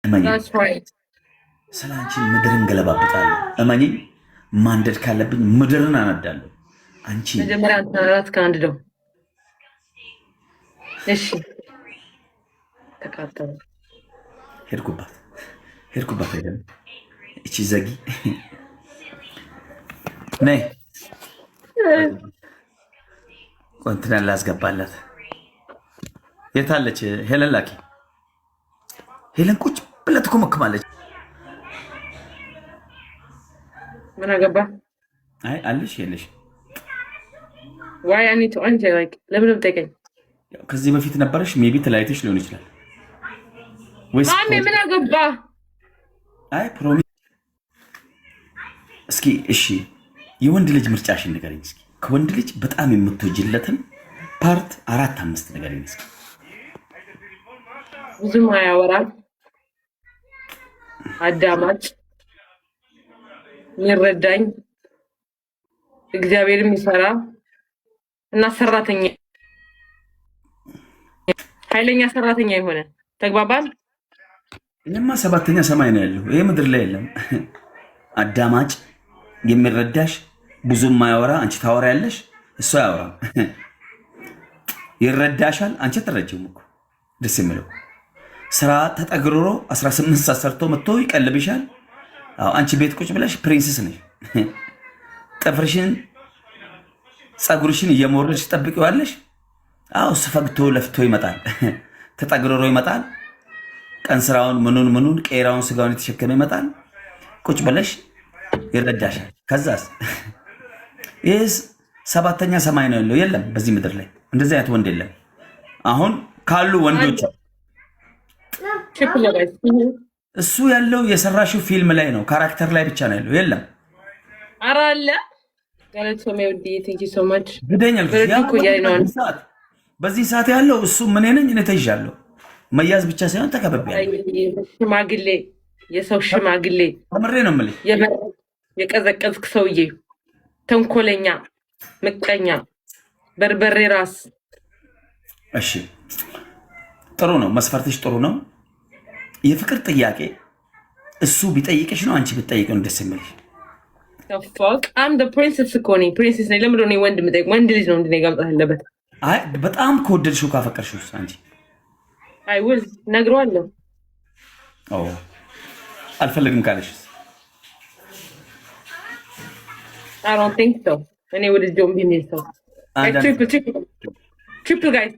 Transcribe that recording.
እመኚኝ፣ ስለ አንቺ ምድርን ገለባብጣለሁ። እመኚኝ፣ ማንደድ ካለብኝ ምድርን አነዳለሁ። አንቺ መጀመሪያ አራት ከአንድ ነው። እሺ ተቃጠሉ። ሄድኩባት ሄድኩባት። አይደለም እቺ ዘጊ ነይ ቆንትናን ላስገባላት። የታለች ሄለን? ላኪ ሄለን ቁጭ ብላ ትኮመክማለች። ምን አገባ? አይ አለሽ የለሽ? Why I need to answer like ለምን ብጠይቀኝ? ከዚህ በፊት ነበረሽ፣ maybe ተለያይተሽ ሊሆን ይችላል። ወይስ ማሜ ምን አገባ? አይ promise። እስኪ እሺ የወንድ ልጅ ምርጫሽን ንገረኝ እስኪ። ከወንድ ልጅ በጣም የምትወጂለትን part አራት አምስት ንገረኝ እስኪ። ብዙም አያወራም፣ አዳማጭ፣ የሚረዳኝ፣ እግዚአብሔር የሚፈራ እና ሰራተኛ፣ ኃይለኛ ሰራተኛ የሆነ። ተግባባል። እኔማ ሰባተኛ ሰማይ ነው ያለው፣ ይሄ ምድር ላይ የለም። አዳማጭ፣ የሚረዳሽ፣ ብዙ የማያወራ፣ አንቺ ታወራ ያለሽ እሱ አያወራም። ይረዳሻል፣ አንቺ አትረጂውም እኮ። ደስ የሚለው ስራ ተጠግርሮ 18 ሰዓት ሰርቶ መጥቶ ይቀልብሻል። አንቺ ቤት ቁጭ ብለሽ princess ነሽ። ጥፍርሽን ፀጉርሽን እየሞረድሽ ትጠብቂዋለሽ። አዎ እሱ ፈግቶ ለፍቶ ይመጣል፣ ተጠግርሮ ይመጣል። ቀን ስራውን ምኑን ምኑን ቄራውን ስጋውን የተሸከመ ይመጣል። ቁጭ ብለሽ ይረዳሻል። ከዛስ ይህስ ሰባተኛ ሰማይ ነው ያለው። የለም በዚህ ምድር ላይ እንደዚህ አይነት ወንድ የለም። አሁን ካሉ ወንዶች እሱ ያለው የሰራሽው ፊልም ላይ ነው፣ character ላይ ብቻ ነው ያለው። የለም። ኧረ አለ። ግደኛል። በዚህ ሰዓት ያለው እሱ ምን ነኝ እኔ ተይዣለሁ። መያዝ ብቻ ሳይሆን ተከብቤያለሁ። ሽማግሌ፣ የሰው ሽማግሌ። ከምሬ ነው የምልሽ። የቀዘቀዝክ ሰውዬ፣ ተንኮለኛ፣ ምቀኛ፣ በርበሬ ራስ። እሺ ጥሩ ነው፣ መስፈርትሽ ጥሩ ነው። የፍቅር ጥያቄ እሱ ቢጠይቅሽ ነው አንቺ ብትጠይቂው ነው ደስ የሚልሽ? I'm princess እኮ ነኝ፣ princess ነኝ። ለምንድን ነው ወንድ የምጠይቅ? ወንድ ልጅ ነው እንደ እኔ ጋር መምጣት ያለበት። አይ በጣም ከወደድሽው ካፈቀርሽው አንቺ? I will ነግረዋለሁ። አልፈልግም ካለሽስ? I don't think so። እኔ ወደ ጆን ቢሚል ሰው። Triple, triple, guys.